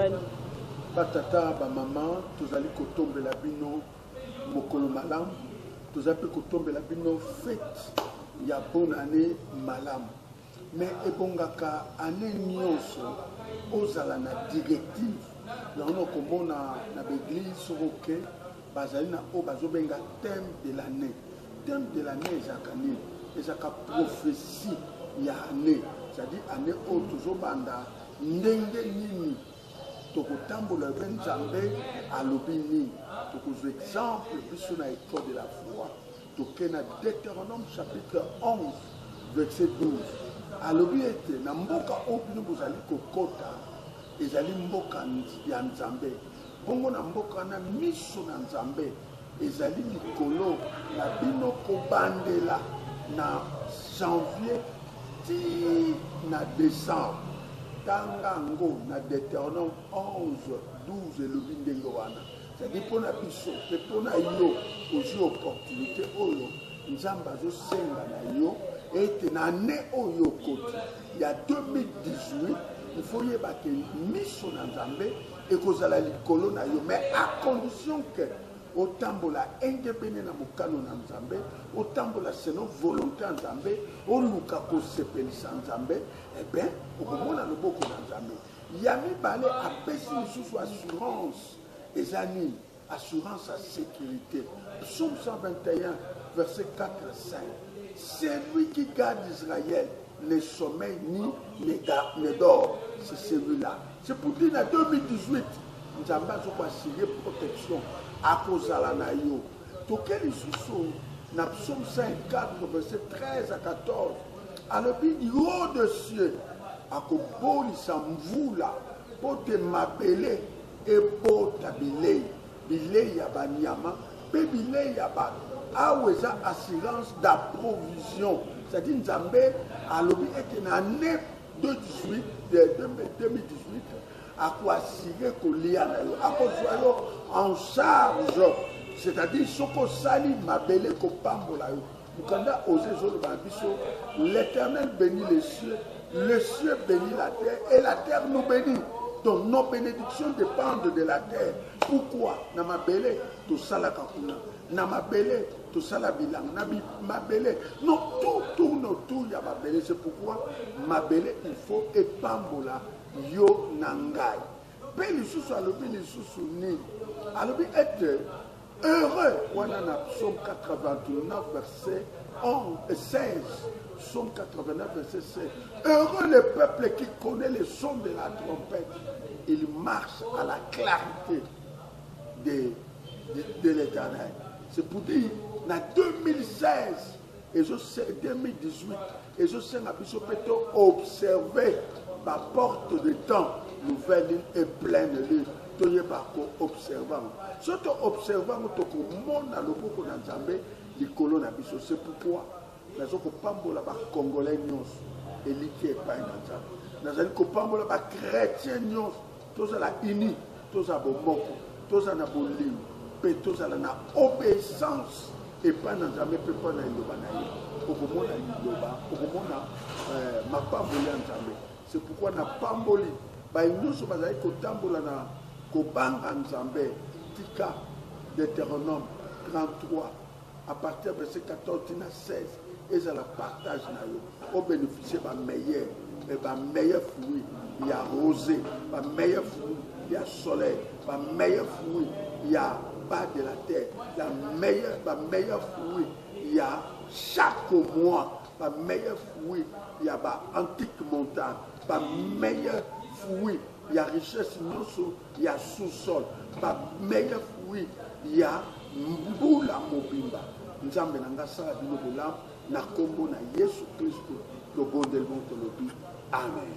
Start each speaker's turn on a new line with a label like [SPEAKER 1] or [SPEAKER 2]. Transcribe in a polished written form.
[SPEAKER 1] Tolobani.
[SPEAKER 2] Batata, bamama, tozali kotombela bino mokolo malamu, tozali mpe kotombela bino fete ya bonne année malamu. Mais ebongaka année nyonso ozala na directive yango na okomona na baeglise soki oke bazali na oyo bazobenga thème de l'année. Thème de l'année ezalaka nini? Ezalaka prophétie ya année, c'est-à-dire année oyo tozobanda ndenge nini tokotambola mpe Nzambe alobi nini. Tokozwa exemple biso na école de la foi, toke na Deutéronome chapitre 11 verset 12, alobi ete na mboka oyo bino bozali kokota ezali mboka ya Nzambe, bongo na mboka wana miso na Nzambe ezali likolo na bino kobandela na janvier ti na décembre. Tanga yango na Deutéronome 11 12, elobi ndenge wana. C'est-à-dire mpo na biso mpe mpo na yo ozwi opportunité oyo Nzambe azosenga na yo ete na année oyo okoti ya 2018, il faut yeba ke miso na Nzambe ekozala likolo na yo, mais à condition que otambola engebene na mokano na Nzambe, otambola selon volonté ya Nzambe, oluka kosepelisa Nzambe, eh bien okomona loboko na Nzambe. Ya mibale, apesi lisusu assurance. Eza nini assurance ya sécurité? Psaume 121 verset 4 à 5, celui qui garde Israël ne sommeille ni ne dort. C'est celui-là. C'est pour dire na 2018 Nzambe azokoassurer protection, akozala na yo. Toke lisusu na psaume 104 verset 13 à 14, alobi du haut de cieux akobolisa mvula mpo te mabele ebota bilei, bilei ya banyama mpe bilei ya bato. Awa eza assurance d'approvision, c'est-à-dire Nzambe alobi ete na année 2018 akoassurer kolia na yo, akozwa yo en charge, c'est-à-dire soki osali mabele kopambola yo. Mokanda Osée ezoloba na biso, l'Éternel bénit les cieux, le ciel bénit la terre et la terre nous bénit. Donc nos bénédictions dépendent de la terre. Pourquoi? Na mabele tosalaka kuna, na mabele tosala bilanga, na mabele, non, tout tourne autour ya mabele. C'est pourquoi mabele il faut epambola yo na ngai. Mpe lisusu alobi lisusu nini? Alobi ete heureux wana na psaume 89 verset 11, 16, psaume 89 verset 16, heureux le peuple qui connaît le son de la trompette, il marche à la clarté de l'Éternel. C'est pour dire na 2016 2018 ezosenga biso mpe to observer baporte de temps, nouvelle lune et pleine lune, toyeba koobserve yango. So toobserve yango, tokomona loboko na Nzambe likolo na biso. C'est pourquoi naza kopambola bacongolais nyonso eliki epai na Nzambe, nazali kopambola bachrétien nyonso, tozala uni, tozala bomoko, tozala na bolingo mpe tozala na obéissance epai na Nzambe mpe epai na liloba na ye. Okomona liloba, okomona mapamboli ya Nzambe. C'est pourquoi napamboli baye nyonso bazali kotambola na kobanga Nzambe. Tika Deutéronome 33 à partir verset 14 tina 16 ezala partage na yo, obénéficie bameilleur bameilleur fruit ya rosée, bameilleur fruit ya soleil, bameilleur fruit ya bas de la terre, la meilleure bameilleur fruit ya chaque mois, bameilleur fruit ya baantique montagne, bameilleur fruit ya richesse nyonso ya sous-sol, bameilleur fruit ya mbula mobimba. Nzambe na nga asala bino bolamu na nkombo na Yesu Kristo. Tobondeli bongo, tolobi amen.